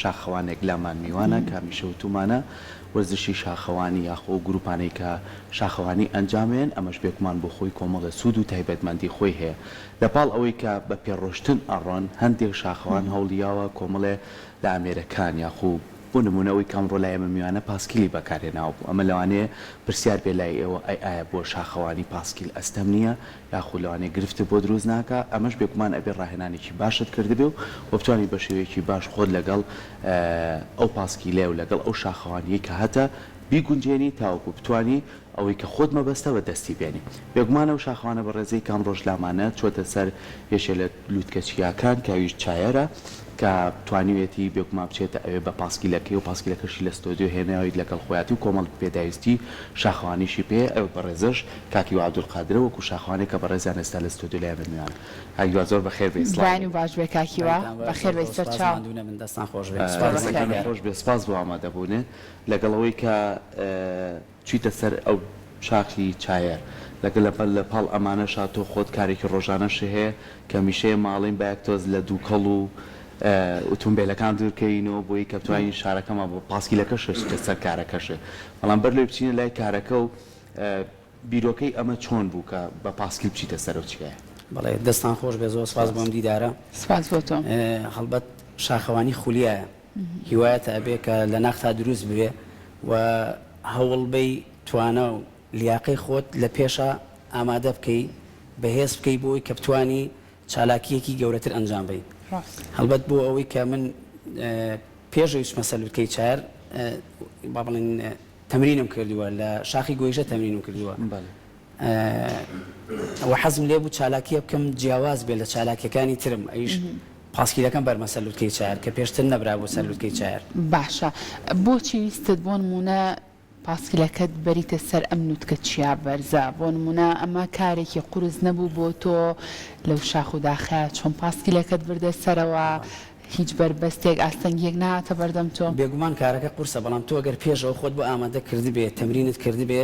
شاخەوانێک لامان میوانە کە هەمیشە وتومانە وەرزشی شاخەوانی یاخۆ ئەو گروپانەی کە شاخەوانی ئەنجامەیەن ئەمەش بێگومان بۆ خۆی کۆمەڵێ سوود و تایبەتمەندی خۆی هەیە لە پاڵ ئەوەی کە بە پێ ڕۆشتن ئەڕۆن هەندێک شاخەوان هەوڵیاوە کۆمەڵێ لە ئامێرەکان یاخو بۆ نموونە ئەوەی کە ئەمڕۆ لای ئێمە میوانە پاسکیلی بەکارهێناوە بوو ئەمە لەوانەیە پرسیار بێ لای ئێوە ئەی ئایا بۆ شاخەوانی پاسکیل ئەستەم نییە یاخود لەوانەیە گرفتت بۆ دروست ناکا ئەمەش بێگومان ئەبێ ڕاهێنانێکی باشت کردبێ و وە بتوانی بە شێوەیەکی باش خۆت لەگەڵ ئەو پاسکیلە و لەگەڵ ئەو شاخەوانیەی کە هەتە بیگونجێنی تاوەکو بتوانی ئەوەی کە خۆت مەبەستە بە دەستی بێنی. بێگومان ئەو شاخەوانە بەڕێزەی کە ئەمڕۆش لامانە چۆتە سەر یەکێ لە لوتکە چیاکان کە ئەویش چایەرە کە توانیویەتی بێگومان بچێتە ئەوێ بە پاسکیلەکەی و پاسکیلەکەشی لە ستۆدیۆ هێناویت لەگەڵ خۆیاتی و کۆمەڵ پێداویستی شاخەوانیشی پێیە ئەو بەڕێزەش کاک هیوا عەبدولقادرە وەکو شاخەوانێک کە بەڕێزیان ئێستا لە ستۆدیۆ لای ئێمە میوانە. کاک هیوا زۆر بەخێر بێی سڵاو بەیانی باش بێ کاک هیوا دەنگتان باش بەخێر زۆر بێی زۆر سەر سوپاس چاو. ماندوو نەبن دەستان خۆش بێ سوپاس بەخێر دەستەکانت بێی. خۆش بێ سپاس بۆ ئامادەبوونت لەگەڵ ئەوەی کە چویتە سەر ئەو شاخی چایەر لەگەل لە پاڵ ئەمانەشا تۆ خۆت کارێکی ڕۆژانەشت هەیە کە هەمیشە ئێمە ئەڵێین با یەک تۆز لە دووکەڵ و ئوتومبێلەکان دوور کەینەوە بۆی کە بتوانین شارەکەمان بە پاسکیلەکەشت بچیتە سەر کارەکەشت بەڵام بەر لەوەی بچینە لای کارەکە و بیرۆکەی ئەمە چۆن بوو کە بە پاسکیل بچیتە سەر ئەو چیایە؟ بەڵێ دەستان خۆش بێ زۆر سپاس بۆ ئەم دیدارە. سپاس بۆ تۆ. هەڵبەت شاخەوانی خولیایە هیوایەتە ئەبێ کە لە ناختا دروست ببێ و هەوڵ بەی توانا و لیاقەی خۆت لە پێشا ئامادە بکەی بەهێز بکەی بۆی کە بتوانی چالاکییەکی گەورەتر ئەنجام بەی. هەڵبەت بۆ ئەوەی کە من پێش ئەوی بچمە سەر لوتکەی چایەر با بڵێین تەمرینم کردووە لە شاخی گۆیژە تەمرینم کردووە و حەزم لێ بوو چالاکیە بکەم جیاواز بێ لە چالاکیەکانی ترم ئەویش پاسکیلەکەم بەرمە سەر لوتکەی چایەر کە پێشتر نەبرابوو سەر لوتکەی چایەر. باشە بۆچی ویستت بۆ نموونە پاسکیلەکەت بەریتە سەر ئەم لوتکە چیا بەرزە؟ بۆ نموونە ئەمە کارێکی قورس نەبوو بۆ تۆ لەو شاخ و داخەیا چۆن پاسکیلەکەت بردە سەرەوە؟ هیچ بەربەستێک ئاستەنگیەک نەهاتە بەردەم تۆ؟ بێگومان کارەکە قورسە بەڵام تۆ گەر پێش ئەوە خۆت بۆ ئامادە کردبێ تەمرینت کردبێ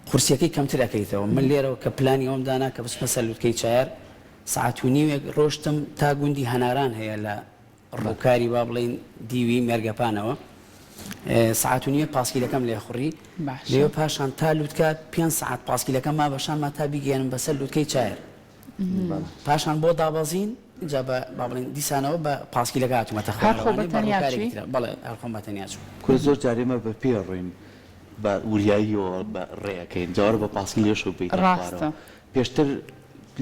قورسیەکەی کەمتر ئەکەیتەوە من لێرەوە کە پلانی ئەوەم دانا کە بچمە سەر لوتکەی چایەر سەعات و نیوێک ڕۆشتم تا گوندی هەناران هەیە لە ڕووکاری با بڵێین دیوی مێرگەپانەوە سەعات و نیوێک پاسکیلەکەم لێخوڕی باشە. لەوێ پاشان تا لوتکە پێنج سەعات پاسکیلەکەم ما بە شانما تا بیگەیەنم بەسەر لوتکەی چایەر پاشان بۆ دابەزین ئینجا بە با بڵێین دیسانەوە بە پاسکیلەکە هاتوومەتە هەر خۆ خوارەوە بە بە تەنیا ڕووکارێکی چووی؟ ترە بەڵێ هەر خۆم بە تەنیا چووم. کورە زۆر جار ئێمە بە پێ ڕۆین بە وریاییەوە بە ڕێ ئەکەین جا وەرە بە پاسکیلەشەوە بێیتە ڕاستە. خوارەوە پێشتر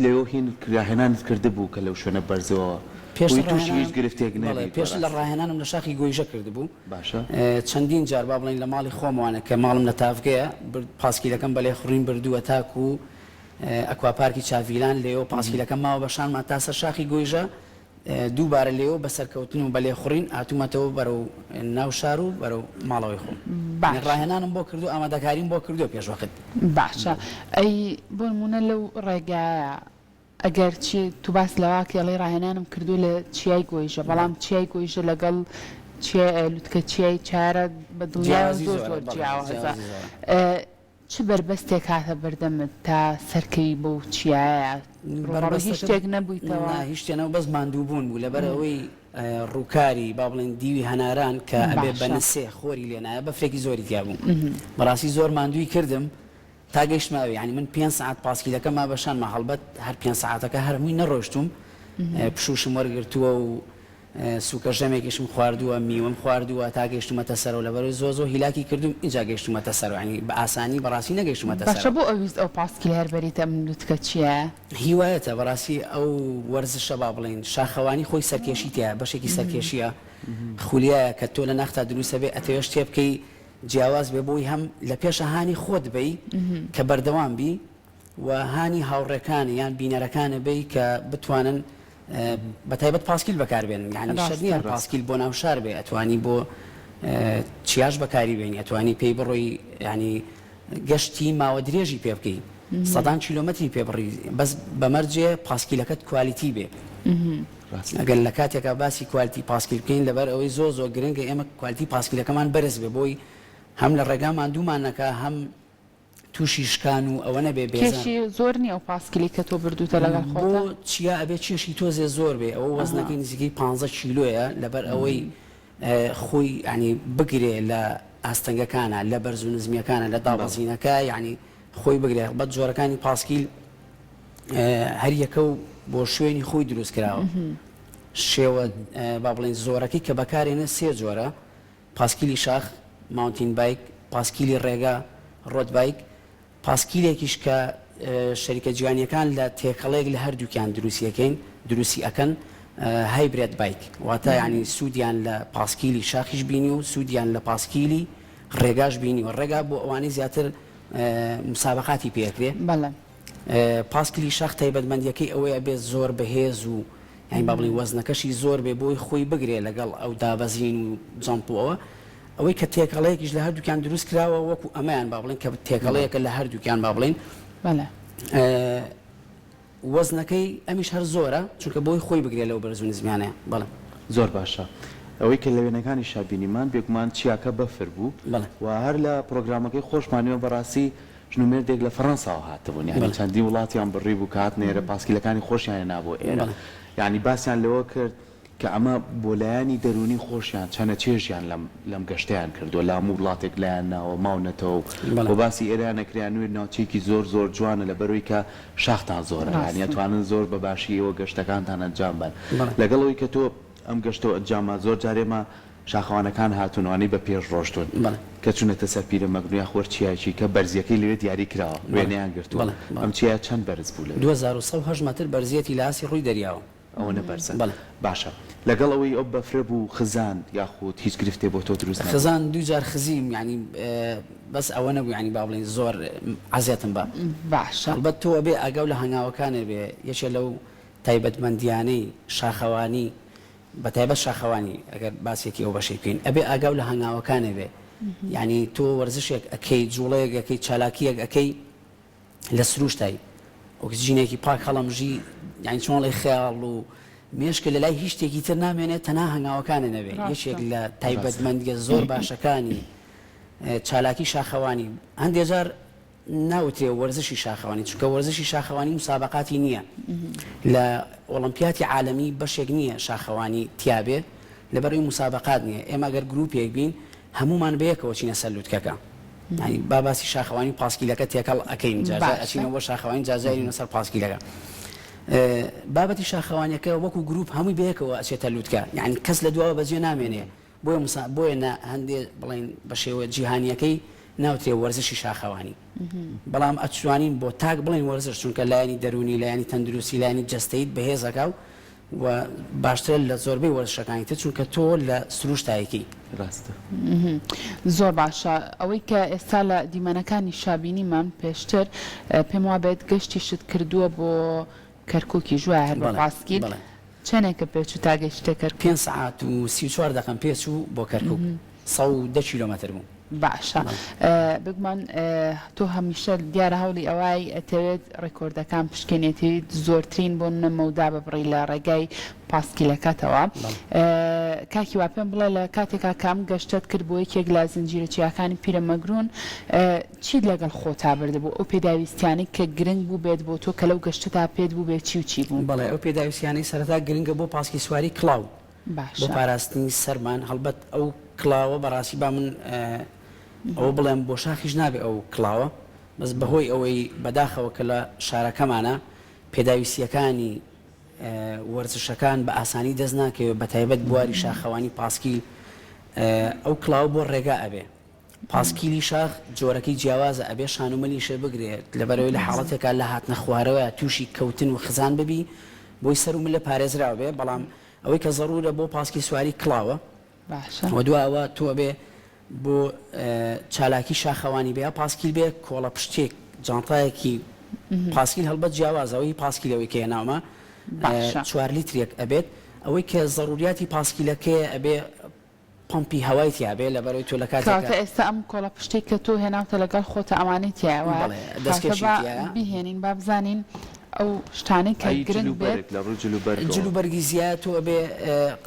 لەوێ هین راهێنانت کردبوو کە لەو شوێنە بەرزەوە پێشتر بووی تووشی هیچ ڕاهێنانم گرفتێک بەڵێ نەبیت پێشتر لە بەڕاستی. ڕاهێنانم لە شاخی گۆیژە کردبوو باشە. چەندین جار با بڵێین لە ماڵی خۆمەوانە کە ماڵم لە تاڤگەیە برد پاسکیلەکەم بە لێخوڕین بردووە تاکوو ئەکواپارکی چاڤیلان لێوە پاسکیلەکەم ماوە بە شانما تا سەر شاخی گۆیژە دووبارە لێوە بە سەرکەوتن و بە لێخوڕین هاتوومەتەوە بەرەو ناو شار و بەرەو ماڵەوەی خۆم. باشە. ڕاهێنانم بۆ کردووە ئامادەکاریم بۆ کردووە پێش وەخت. باشە ئەی بۆ نموونە لەو ڕێگایە ئەگەر چی تو باس لەوە ئەکەی ئەڵێی ڕاهێنانم کردووە لە چیای گۆیژە بەڵام چیای گۆیژە لەگەڵ چیای لوتکە چیای چایەرە بە دڵنیایەوە جیاوازی زۆر زۆرە زۆر بەڵێ جیاوازە جیاوازی زۆرە. چ بەربەستێک هاتە بەردەمت تا سەرکەوی بەو چیایە؟ ڕووبەڕووی هیچ بەربەستەکە شتێک نەبوویتەوە؟ نا هیچ شتێ نەبوو بەس ماندووبوون بوو لەبەر ئەوەی ڕووکاری با بڵێین دیوی هەناران کە ئەبێ بە باشە. نسێ خۆری لێ نایە بەفرێکی زۆری تیا بوو بەڕاستی زۆر ماندووی کردم تا گەیشتمە ئەوێ یانی من پێنج سەعات پاسکیلەکە ما بە شانما هەڵبەت هەر پێنج سەعاتەکە هەر هەمووی نەڕۆیشتووم پشووشم وەرگرتووە و سوکە ژەمێکیشم خواردووە میوەم خواردووە تا گەیشتومەتە سەرەوە لەبەرئەوەی زۆر زۆر هیلاکی کردووم ئینجا گەیشتومەتە سەرەوە یانی بە ئاسانی بەڕاستی نەگەیشتومەتە باشە سەرەوە. بۆ ئەویست ئەو پاسکیلە هەر بەریتە ئەم لوتکە چیایە؟ هیوایەتە بەڕاستی ئەو وەرزشە با بڵێین شاخەوانی خۆی سەرکێشی تیایە بەشێکی سەرکێشیە خولیایە کە تۆ لە ناختا دروستە بێ ئەتەوێ شتێ بکەی جیاواز بێ بۆی هەم لە پێشە هانی خۆت بەی کە بەردەوام بی و هانی هاوڕێکان یان بینەرەکانە بەی کە بتوانن بە تایبەت پاسکیل بەکاربێنن یانی شەرت نییە پاسکیل بۆ ناو شار بێ ئەتوانی بۆ چیاش بەکاری بێنی ئەتوانی پێی بڕۆی ینی گەشتی ماوە درێژی پێ بکەی سەدان کیلۆمەتری پێ بڕی بەس بەمەرجێ پاسکیلەکەت quality بێ ئەگەر لە کاتێکا باسی quality پاسکیل بکەین لەبەر ئەوەی زۆر زۆر گرنگە ئێمە quality پاسکیلەکەمان بەرز بێ بۆی هەم لە ڕێگا ماندوومان نەکا هەم. تووشی شکان و ئەوە نەبێ بێزار. کێشی زۆر نیە ئەو پاسکیلەی کە تۆ بردووتە لەگەڵ بۆ خۆتا؟ چیا ئەبێ کێشی تۆزێ زۆر بێ ئەوە وەزنەکەی نزیکەی پانزە کیلۆیە لەبەر ئەوەی خۆی یانی بگرێ لە ئاستەنگەکانا لە بەرز و نزمیەکانا لە دابەزینەکە یانی خۆی بگرێ هەڵبەت جۆرەکانی پاسکیل هەر یەکە و بۆ شوێنی خۆی دروست کراوە شێوە با بڵێین زۆرەکەی کە بەکارێنێ سێ جۆرە پاسکیلی شاخ، mountain bike، پاسکیلی ڕێگا، road bike، پاسکیلێکیش کە شەریکە جیهانییەکان لە تێکەڵەیەک لە هەردووکیان دروستی ئەکەین دروستی ئەکەن hybrid bike واتە یانی سوودیان لە پاسکیلی شاخیش بینیوە و سوودیان لە پاسکیلی ڕێگاش بینیوە ڕێگا بۆ ئەوانەی زیاتر مسابەقاتی پێ ئەکرێ. بەڵێ. پاسکیلی شاخ تایبەتمەندیەکەی ئەوەیە بێت زۆر بەهێز و یانی با بڵێین وەزنەکەشی زۆر بێ بۆی خۆی بگرێ لەگەڵ ئەو دابەزین و jump و ئەوە ئەوەی کە تێکەڵەیەکیش لە هەردووکیان دروست کراوە وەکو ئەمەیان با بڵێین کە تێکەڵەیەکە لە هەردووکیان با بڵێین بەڵێ. وەزنەکەی ئەمیش هەر زۆرە چونکە بۆی خۆی بگرێ لەو بەرز و نزمیانەیە بەڵێ. زۆر باشە ئەوەی کە لە وێنەکانیشا بینیمان بێگومان چیاکە بەفر بوو بەڵێ. و هەر لە پڕۆگرامەکەی خۆشمان ئێمە بەڕاستی ژن و مێردێک لە فەڕەنساوە هاتبوون یانی چەندین وڵاتیان بڕیبوو کە هاتنە ئێرە پاسکیلەکانی خۆشیان هێنابووە ئێرە یانی باسیان لەوە کرد کە ئەمە بۆ لایەنی دەروونی خۆشیان چەنە چێژیان لەم لەم گەشتەیان کردووە لە هەموو وڵاتێک لایان ناوە ماونەتەوە و باسی ئێرەیان ئەکرێ نوێ ناوچەیەکی زۆر زۆر جوانە لەبەرەوەی کە شاختان زۆرە یانی ئەتوانن زۆر بە باشی ئێوە گەشتەکانتان ئەنجام بەن لەگەڵ ئەوەی کە تۆ ئەم گەشتەو ئەنجامە زۆر جار ئێمە شاخەوانەکان هاتوون ئەوانەی بە پێش ڕۆشتوون کە چوونەتە سەر پیرەمەگرون یاخۆ هەر چیایەکی کە بەرزیەکەی لەوێ دیاری کراوە وێنەیان گرتووە ئەم چیایە چەند بەرز بوو لەوێ؟ 2108 مەتر بەرزیەتی لە ئاستی ڕووی دەریاوە. ئەوەنە بەرزە باشە لەگەڵ ئەوەی ئەو بەفرە بوو خزان یاخود هیچ گرفتێ بۆ تۆ دروست نەبوو؟ خزان دوو جار خزیم یانی بەس ئەوە نەبوو یانی با بڵێین زۆر عەزێتم با. باشە. هەڵبەت تۆ ئەبێ ئاگاو لە هەنگاوەکانت بێ یەکێ لەو تایبەتمەندیانەی شاخەوانی بەتایبەت شاخەوانی ئەگەر باسێکی ئەو بەشەی بکەین ئەبێ ئاگاو لە هەنگاوەکانێ بێ یانی تۆ وەرزشێک ئەکەی جوڵەیەک ئەکەی چالاکیەک ئەکەی لە سروشتای ئۆکسجینێکی پاک هەڵەمژی یانی چۆن ئەڵێی خەیاڵ و مێشکە لە لای هیچ شتێکی تر نامێنێت تەنها هەنگاوەکانێ نەبێ یەکێک لە تایبەتمەندیە زۆر باشەکانی چالاکی شاخەوانی هەندێ جار ناوترێ وەرزشی شاخەوانی چونکە وەرزشی شاخەوانی موسابەقاتی نییە لە ئۆڵۆمپیاتی عالەمی بەشێک نییە شاخەوانی تیابێ لەبەرئەوەی موسابەقات نییە ئێمە گەر گروپێک بین هەموومان بەیەکەوە چینە سەر لوتکەکە یانی با باسی شاخەوانی و پاسکیلەکە تێکەڵ ئەکەین جارجار ئەچینەوە بۆ شاخەوانی جارجارینەوە سەر پاسکیلەکە بابەتی شاخەوانیەکە وەکو گروپ هەمووی بەیەکەوە ئەچێتە لوتکە یانی کەس لە دواوە بەجێ نامێنێ بۆیە مسا بۆیە نا هەندێ بڵێین بە شێوە جیهانیەکەی ناوترێ وەرزشی شاخەوانی بەڵام ئەتوانین بۆ تاک بڵێین وەرزش چونکە لایەنی دەروونی لایەنی تەندروستی لایەنی جەستەیت بەهێزەکا و و باشترە لە زۆربەی وەرزشەکانی تر چونکە تۆ لە سروشتایەکی. ڕاستە. زۆر باشە ئەوەی کە ئێستا لە دیمەنەکانیشا بینیمان پێشتر پێم وابێت گەشتیشت کردووە بۆ کەرکوکیش وایە هەر بە بەڵێ پاسکیل بەڵێ. چەنێکە پێچوو تا گەیشتیتە کەرکوک؟ پێنج سەعات و 34 دەقەم پێچوو بۆ کەرکوک 110 کیلۆمەتر بوو. باشە بێگومان تۆ هەمیشە دیارە هەوڵی ئەوای ئەتەوێت ڕیکۆردەکان بشکێنی ئەتەوێت زۆرترین بۆ نمونە مەودا ببڕی لە ڕێگای پاسکیلەکەتەوە کاک هیوا پێم بڵێ لە کاتێکا کە ئەم گەشتەت کرد بۆ یەکێک لە زنجیرە چیاکانی پیرەمەگرون چیت لەگەڵ خۆتا بردبوو؟ ئەو پێداویستیانەی کە گرنگ بووبێت بۆ تۆ کە لەو گەشتەدا پێت بووبێت چی و چی بوون؟ بەڵێ ئەو پێداویستیانەی سەرەتا گرنگە بۆ پاسکی سواری کڵاو بۆ باشە. پاراستنی سەرمان هەڵبەت ئەو کڵاوە بەڕاستی با من ئەوە بڵێم بۆ شاخیش نابێ ئەو کڵاوە بەس بەهۆی ئەوەی بەداخەوە کە لە شارەکەمانە پێداویستیەکانی وەرزشەکان بە ئاسانی دەست ناکەوێت بەتایبەت بواری شاخەوانی پاسکیل ئەو کڵاوە بۆ ڕێگا ئەبێ پاسکیلی شاخ جۆرەکەی جیاوازە ئەبێ شان و ملیشێ بگرێ لەبەرئەوەی لە حاڵەتێکا لە هاتنە خوارەوەیا توشی کەوتن و خزان ببی بۆی سەر و ملە پارێزراو بێ بەڵام ئەوەی کە زەرورە بۆ پاسکیل سواری کڵاوە باشە. وە دوا ئەوە تۆ ئەبێ بۆ چالاکی شاخەوانی بێ یا پاسکیل بێ کۆڵە پشتێک جانتایەکی پاسکیل هەڵبەت جیاوازە ئەوەی پاسکیل ئەوەی کە هێناومە باشە. چوار لیترێک ئەبێت ئەوەی کە زەروریاتی پاسکیلەکەیە ئەبێ پەمپی هەوای تیا بێ لەبەرئەوەی تۆ لە کاتێکا. کەواتە ئێستا ئەم کۆڵە پشتەی کە تۆ هێناوتە لەگەڵ خۆتا ئەوانەی تیایە وایە؟ بەڵێ کەواتە دەستکێشی با تیایە. بیهێنین با بزانین ئەو شتانەی کە ئەی گرنگ جل و بێت. بەرگ لە ڕووی جل و بەرگەوە؟ جل و بەرگی زیاد تۆ ئەبێ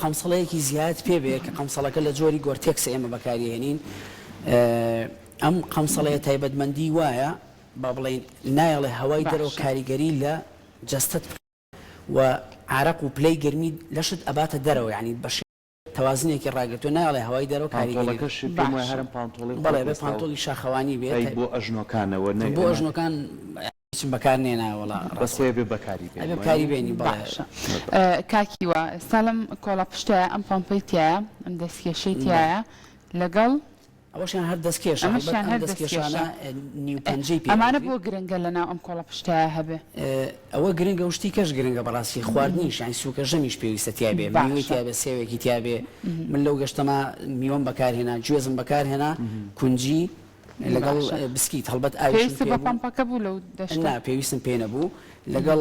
قەمسەڵەیەکی زیاد پێ بێ کە قەمسەڵەکە لە جۆری Gore-Tex ە ئێمە بەکاری ئەهێنین ئەم قەمسەڵەیە تایبەتمەندی وایە. با بڵێین نایەڵێ هەوای دەرەوە باشە. کاریگەری لە جەستەت بکات و عارەق و پلەی گەرمی لەشت ئەباتە دەرەوە یانی بە تەوازنێکی ڕاگرتووە نایەڵێ هەوای دەرەوە کاریگەری پانتۆڵەکەشت پێم وایە باشە. هەر ئەم پانتۆڵەی بەڵێ خۆت ئەبێ ئێستا پانتۆڵی شاخەوانی بێ ئەی بۆ ئەژنۆکانەوە نە بۆ ئەژنۆکان هیچم بەکار نێنایە وەڵا بەس ڕاست خۆی ئەبێ بەکاری ئەبێ بێنی بەکاری وانیە؟ بێنی بەڵێ. باشە کاک هیوا ئێستا لەم کۆڵەپشتەیە ئەم پەمپەی تیایە ئەم دەستکێشەی بەڵێ. تیایە لەگەڵ ئەوەشیان هەر دەستکێشە هەڵبەت ئەمەشیان ئەم هەر دەستکێشانە دەستکێشە نیو پەنجەی پێ ئەمانە ئەگری. بۆ گرنگە لەناو ئەم کۆڵەپشتەیە هەبێ؟ ئەوە گرنگە و شتی کەش گرنگە بەڕاستی خواردنیش یانی سوکە ژەمیش پێویستە تیا بێ میوەی باشە. تیا بێ سێوێکی تیا بێ من لەو گەشتەما میوەم بەکار هێنا گوێزم بەکار هێنا کونجی لەگەڵ باشە بسکیت هەڵبەت ئاویشم پێویستت پێ بە بوو پەمپەکە بوو لەو دەشتە؟ نا پێویستم پێ نەبوو لەگەڵ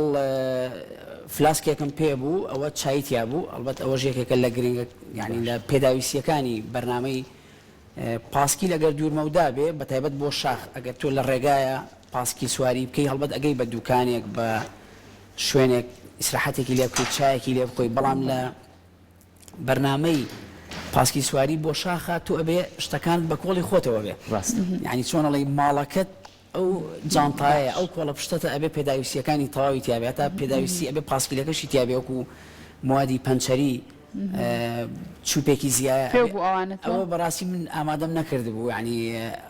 فلاسکێکم پێ بوو ئەوە چای تیا بوو ئەڵبەت ئەوەش یەکێکە لە گرنگە یانی لە باشە. پێداویستیەکانی بەرنامەی پاسکیل ئەگەر دوورمەودا بێ بەتایبەت بۆ شاخ ئەگەر تۆ لە ڕێگایە پاسکیل سواری بکەی هەڵبەت ئەگەی بە دوکانێک بە شوێنێک ئیسراحەتێکی لێ بکەی چایەکی لێ بخۆی بەڵام لە بەرنامەی پاسکیل سواری بۆ شاخە تۆ ئەبێ شتەکانت بە کۆڵی خۆتەوە بێ ڕاستە. یانی چۆن ئەڵێی ماڵەکەت ئەو جانتایە باش. ئەو کۆڵە پشتەتە ئەبێ پێداویستیەکانی تەواوی تیابێ هەتا پێداویستی ئەبێ پاسکیلەکەشی تیابێ وەکو موادی پەنچەری چوپێکی زیایە پێو ئەبێ بوو ئەوانە تۆ؟ ئەوە بەڕاستی من ئامادەم نەکردبوو یانی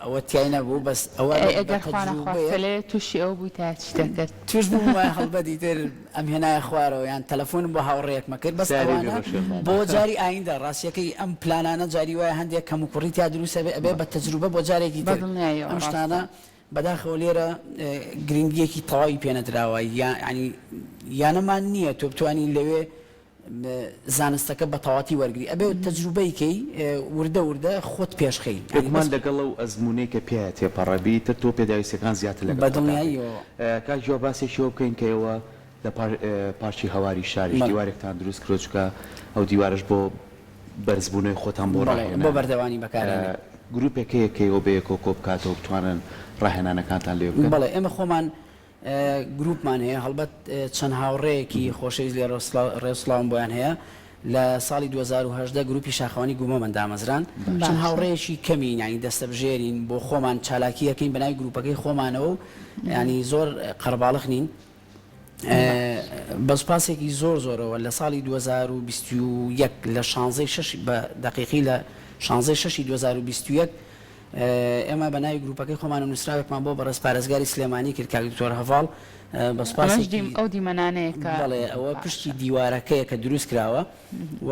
ئەوە تیای نەبوو بەس ئەوە ئەی بە ئەگەر خوا نەخواستە تەجروبەیەک لەوێ تووشی ئەوە بوویتایە چیت دەکرد؟ تووش بوومایە هەڵبەت ئیتر ئەمهێنایە خوارەوە یان تەلەفۆنم بۆ هاوڕێیەکمە کرد بەس سەیارەی ئەوانە بێ ڕۆشێنمان. بۆ جاری ئایندە ڕاستیەکەی ئەم پلانانە جاری وایە هەندێک کەموکوڕی تیا دروست ئەبێ ئەبێ بە تەجروبە بۆ جارێکی تر بەدڵنیاییەوە ئەم ڕاستە. شتانە بەداخەوە لێرە گرنگیەکی تەواوی پێ نەدراوە یا یانی یانەمان نییە تۆ بتوانی لەوێ زانستەکە بە تەواتی وەرگری ئەبێ تەجروبەی کەی وردە وردە خۆت پێش خەی یانی بێگومان بەس. لەگەڵ ئەو ئەزموونەی کە پیایا تێپەڕەبی تر تۆ پێداویستیەکان زیاتر لەگەڵ بە خۆتا بێ. دڵنیاییەوە. کاک هیوا باسێکی ئەوە بکەین کە ئێوە لە پارکی هەواری شاریش بەڵێ. دیوارێکتان دروست کردوە چونکە ئەو دیوارەش بۆ بەرزبوونەوەی خۆتان بۆ بەڵێ بۆ ڕاهێنان بەردەوانی بەکارێنین. گروپێک هەیە کە ئێوە بەیەکەوە کۆبکاتەوە بتوانن ڕاهێنانەکانتان لەوێ بکەن؟ بەڵێ ئێمە خۆمان گروپمان هەیە هەڵبەت چەند هاوڕێیەکی خۆشەویست لێرەوە ڕێز و سڵاوم بۆیان هەیە لە ساڵی 2018 گروپی شاخەوانی گومەمەن دامەزران چەند هاوڕێیەکی کەمین یانی دەستەبژێرین بۆ خۆمان چالاکیەکەین بەناوی گروپەکەی خۆمانەوە و ینی زۆر قەرباڵخ نین بە سوپاسێکی زۆر زۆرەوە لە ساڵی 2021 لە شانزەی شەش بە دەقیقی لە شانزەی شەشی 2021 ئێمە بە ناوی گروپەکەی خۆمان و نووسراوێکمان بۆ بەڕێز پارێزگاری سلێمانی کرد کاک دکتۆر هەڤاڵ بە ئەمەش سوپاسێکی دیم ئەو دیمەنانەیە کە بەڵێ ئەوە باشە. پشتی دیوارەکەیە کە دروست کراوە و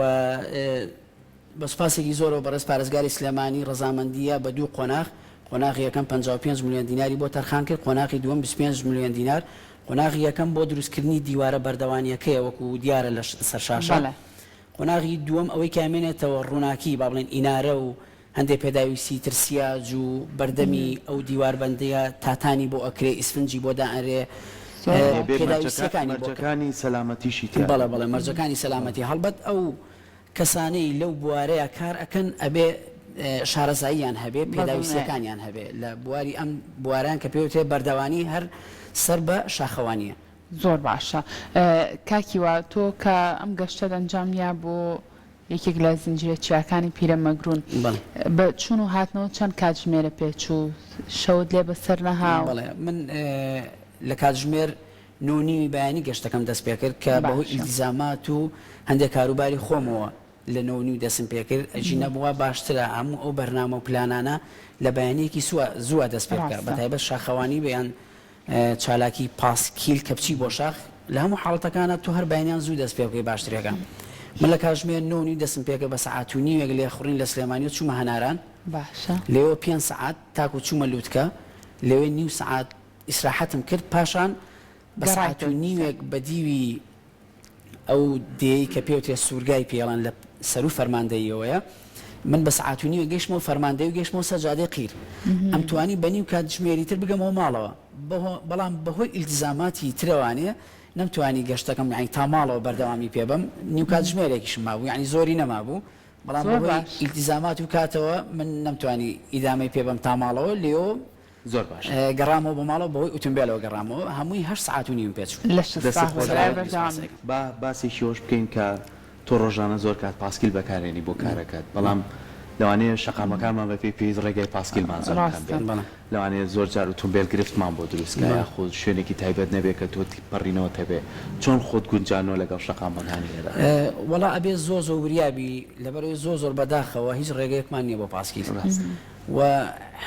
بە سوپاسێکی زۆرەوە بەڕێز پارێزگاری سلێمانی ڕەزامەندییە بە دوو قۆناغ قۆناغی یەکەم 55 ملیۆن دیناری بۆ تەرخان کرد قۆناغی دووەم 25 ملیۆن دینار قۆناغی یەکەم بۆ دروستکردنی دیوارە بەردەوانییەکەیە وەکو دیارە لە سەر شاشە بەڵێ. قۆناغی دووەم ئەوەی کە ئەمێنێتەوە ڕووناکی با بڵێین ئینارە و هەندێ پێداویستی تر سیاج و بەردەمی ئەو دیواربەندیە تاتانی بۆ ئەکرێ ئیسفنجی بۆ دائەنرێ بێ پێداویستیەکانی بۆ مەرجەکانی سەلامەتیشی تیا بەڵێ بەڵێ مەرجەکانی سەلامەتی هەڵبەت ئەو کەسانەی لەو بوارەیا کار ئەکەن ئەبێ شارەزاییان هەبێ پێداویستیەکانیان هەبێ لە بواری ئەم بواران کە پێوترێ بەردەوانی هەر سەر بە شاخەوانیە. زۆر باشە کاک هیوا تۆ کە ئەم گەشتەت ئەنجام یا بۆ یەکێک لە زنجیرە چیاکانی پیرەمەگرون. بەڵێ. بە چوون و هاتنەوە چەند کاتژمێرە پێچوو؟ شەوت لێ بەسەر نەهاو؟ بەڵێ من لە کاتژمێر نۆ و نیوی بەیانی گەشتەکەم دەست پێکرد کە بەهۆی باشە. ئیلتیزامات و هەندێک کاروباری خۆمەوە لە نۆ و نیو دەستم پێکرد، ئەگینا وا باشترە هەموو ئەو بەرنامە و پلانانە لە بەیانییەکی سووە زووە دەست پێ بکە ڕاستە. بەتایبەت شاخەوانی بێ یان چالاکی پاسکیل کە بچی بۆ شاخ لە هەموو حاڵەتەکانا تۆ هەر بەیانیان زوو دەست پێ بکەی باشترێکە من لە کاژمێر نۆ و نیو دەستم پێکرد بە سەعات و نیوێک لێخوڕین لە سلێمانیەوە چوومە هەناران باشە. لێوە پێنج سەعات تاکو چوومە لوتکە لەوێ نیو سەعات ئیسراحەتم کرد پاشان بە سەعات و گەڕایتەوە دیسان. نیوێک بە دیوی ئەو دێیەی کە پێوترێ سوورگای پێڵەن لە سەروو فەرماندەییەوەیە، من بە سەعات و نیوێک گەیشتمەوە فەرماندەیی و گەیشتمەوە سەر جادەی قیر. ئەمتوانی بە نیو کاتژمێری تر بگەمەوە ماڵەوە. بەڵام بەهۆی ئیلتیزاماتی ترەوانێ نەمتوانی گەشتەکەم یانی تا ماڵەوە بەردەوامی پێ بەم. نیو کاتژمێرێکیشم مابوو یانی زۆری نەمابوو. بەڵام زۆر بەهۆی باش. ئیلتیزامات و کاتەوە من نەمتوانی ئیدامەی پێ بەم تا ماڵەوە. لێوە زۆر باشە. گەڕامەوە بۆ ماڵەوە بەهۆی ئوتومبێلەوە گەڕامەوە هەمووی هەشت سەعات و نیوم پێ چوو. لەشت دەستت ساغ بێ خۆش برای بێت. بەردەوام بی. با باسێکی ئەوەش بکەین کە تۆ ڕۆژانە زۆر کات پاسکیل بەکارێنی بۆ کارەکەت بەڵام. لەوانەیە شەقامەکانمان بە پێی پێویست ڕێگای پاسکیلمان زۆر کەم ڕاستە. بێت بەڵێ. لەوانەیە زۆر جار ئوتومبێل گرفتمان بۆ دروست کا بەڵێ. یاخود شوێنێکی تایبەت نەبێ کە تۆ پەڕینەوەت هەبێ چۆن خۆت گونجاندوە لەگەڵ شەقامەکانی ئێرە؟ وەڵا ئەبێ زۆر زۆر وریا بی لەبەرئەوەی زۆر زۆر بەداخەوە هیچ ڕێگەیەکمان نیە بۆ پاسکیل ڕاستە. و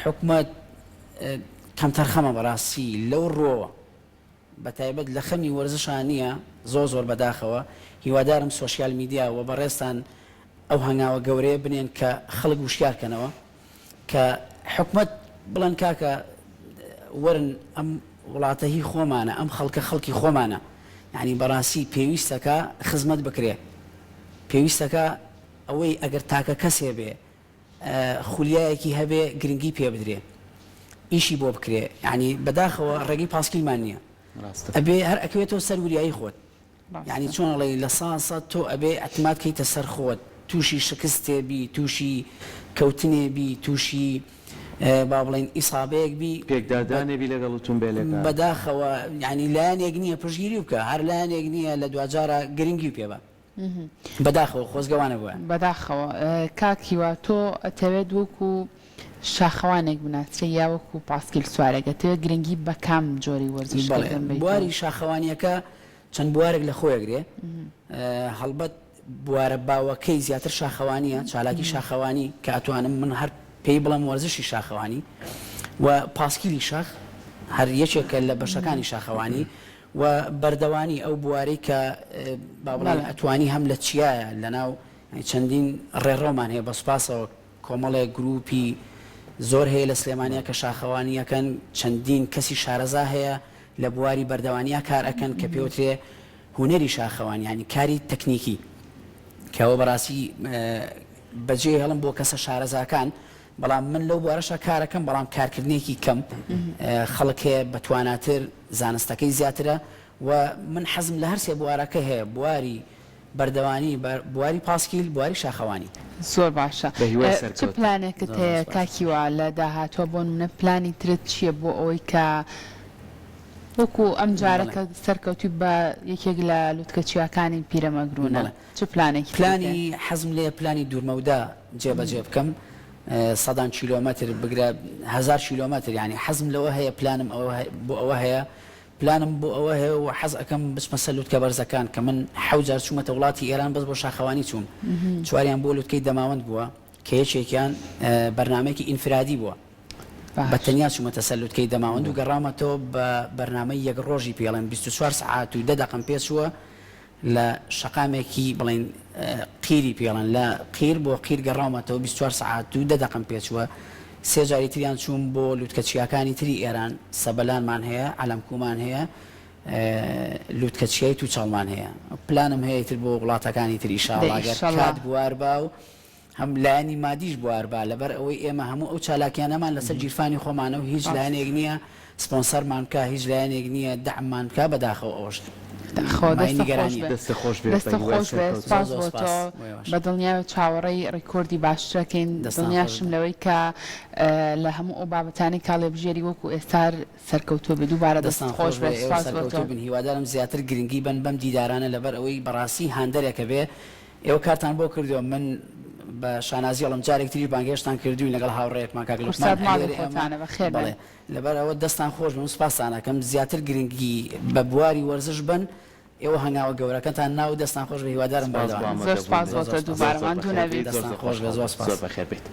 حکومەت کەمتەرخەمە بەڕاستی لەو ڕوەوە بەتایبەت لە خەمی وەرزشا نیە زۆر زۆر بەداخەوە هیوادارم سۆشیال میدیا وە بەڕێزتان ئەو هەنگاوە گەورەیە بنێن کە خەڵک وشیار کەنەوە کە حکومەت بڵێن کاکە وەرن ئەم وڵاتە هی خۆمانە ئەم خەڵکە خەڵکی خۆمانە یعنی بەڕاستی پێویستەکە خزمەت بکرێ پێویستەکە ئەوەی ئەگەر تاکە کەسێ بێ خولیایەکی هەبێ گرنگی پێ بدرێ ئیشی بۆ بکرێ یانی بەداخەوە ڕێگەی پاسکیلمان نییە ئەبێ هەر ئەکەوێتەوە سەر وریایی خۆت یانی چۆن ئەڵێی لە سا سەد تۆ ئەبێ ئەتماد کەیتە سەر خۆت تووشی شکستێ بی تووشی کەوتنێ بی تووشی با بڵێین ئیسابەیەک بی پێکدادانێ بی لەگەڵ ئوتومبێلەکە. بەداخەوە یانی لایەنێک نییە پشتگیری بکا هەر لایەنێک نییە لە دواجارا گرنگی پێ بە. بەداخەوە خۆزگە وا نەبوایە. بەداخەوە کاک هیوا تۆ ئەتەوێت وەکو شاخەوانێک بناسرێی یا وەکو پاسکیل سوارێک ئەتەوێت گرنگی بە کام جۆری وەرزش بەڵێ کردن بەیت؟ بواری شاخەوانیەکە چەند بوارێک لە خۆی ئەگرێ هەڵبەت بوارە باوەکەی زیاتر شاخەوانیە چالاکی شاخەوانی کە ئەتوانم من هەر پێی بڵێم وەرزشی شاخەوانی و پاسکیلی شاخ هەر یەکێکە لە بەشەکانی شاخەوانی و بەردەوانی ئەو بوارەی کە با بڵێین ئەتوانی هەم لە چیایە لەناو چەندین ڕێڕەومان هەیە بە سوپاسەوە کۆمەڵێک گروپی زۆر هەیە لە سلێمانیا کە شاخەوانی ئەکەن چەندین کەسی شارەزا هەیە لە بواری بەردەوانیا کار ئەکەن کە پێوترێ هونەری شاخەوانی یانی کاری تەکنیکی کە ئەوە بەڕاستی بەجێ هێڵم بۆ کەسە شارەزاکان بەڵام من لەو بوارەشا کارەکەم بەڵام کارکردنێکی کەم خەڵک هەیە بەتواناتر زانستەکەی زیاترە و من حەزم لە هەرسێ بوارەکە هەیە بواری بەردەوانی بواری پاسکیل بواری شاخەوانی. زۆر باشە بە هیوای چ سەرکەوتن. پلانێکت زۆر زۆر هەیە سوپاس. کاک هیوا لە داهاتووە بۆ نمونە پلانی ترت چیە بۆ ئەوەی کە وەکو ئەم جارە بەڵێ. کە سەرکەوتوی بە یەکێک لە لوتکە چیاکانی پیرەمەگرونە بەڵێ. چ پلانێکی ترت هەیە؟ پلانی حەزم لێیە پلانی دوورمەودا جێبەجێ بکەم سەدان کیلۆمەتر بگرە هەزار کیلۆمەتر یانی حەزم لەوە هەیە پلانم ئەوە بۆ ئەوە هەیە پلانم بۆ ئەوە هەیە و حەز ئەکەم بچمە سەر لوتکە بەرزەکان کە من حەوت جار چوومەتە وڵاتی ئێران بەس بۆ شاخەوانی چووم چواریان بۆ لوتکەی دەماوەند بووە کە یەکێکیان بەرنامەیەکی ئینفرادی بووە بە تەنیا چوومەتە سەر لوتکەی دەماوەند و گەڕاومەتەوە بە بەرنامەی یەک ڕۆژی پێڵێن 24 سەعات و دە دەقەم پێ چووە لە شەقامێکی بڵێین قیری پێڵێن لە قیر بۆ قیر گەڕاومەتەوە 24 سەعات و دە دەقەم پێچووە سێ جاری تریان چووم بۆ لوتکە چیاکانی تری ئێران سەبەلانمان هەیە عەلەمکومان هەیە لوتکە چیای توچاڵمان هەیە پلانم هەیە تر بۆ وڵاتەکانی تر ئیشاڵا گەر کات بوار با و هەم لایەنی مادیش بوار با، لەبەر ئەوەی ئێمە هەموو ئەو چالاکیانەمان لەسەر گیرفانی خۆمانە و هیچ لایەنێک نییە سپۆنسەرمان بکا، هیچ لایەنێک نییە دەعممان بکا، بەداخەوە ئەوەش داخەوە مایەی دەستت خۆش نیگەرانییە. بێ. دەستت خۆش بێ دەستت بە هیوای خۆش بێ سەرکەوتن. سوپاس زۆر زۆر بۆ سوپاس تۆ بۆ ئێوەش. بە دڵنیایەوە چاوەڕێی ڕیکۆردی باشترەکەین دەستان خۆش دڵنیاشم بێ. لەوەی کە لە هەموو ئەو بابەتانەی کە هەڵیبژێری وەکو ئێستا سەرکەوتوو بی دووبارە دەستت دەستان خۆش خۆش بێ بێ ئێوەش سوپاس بۆ تۆ. سەرکەوتوو بن هیوادارم زیاتر گرنگی بەن بەم دیدارانە لەبەر ئەوەی بەڕاستی هاندەرێکە بێ ئێوە کارتان بۆ کردووە من بە شانازی ئەڵێم جارێک تریش بانگهێشتان کردووین لەگەڵ هاوڕێیەکمان کاک لوقمان کورسات ماڵی ئەلێرە ئێمە خۆتانە بەخێر بێن. بەڵێ لەبەر ئەوە دەستان خۆش بێ من سوپاستان ئەکەم زیاتر گرنگی بە بواری وەرزش بەن ئێوە هەنگاوە گەورەکەتان نا و دەستان خۆش بێ هیوادارم سپاس بۆ بەردەوام بن. زۆر ئامادەبوونت سوپاس بۆ زۆر تۆ زۆر سوپاس دووبارە زۆر زۆر ماندوو بەخێر نەبیت. بێیت زۆر دەستان زۆر خۆش بێ خۆشحاڵ زۆر بووم سوپاس. زۆر بەخێر بێیت.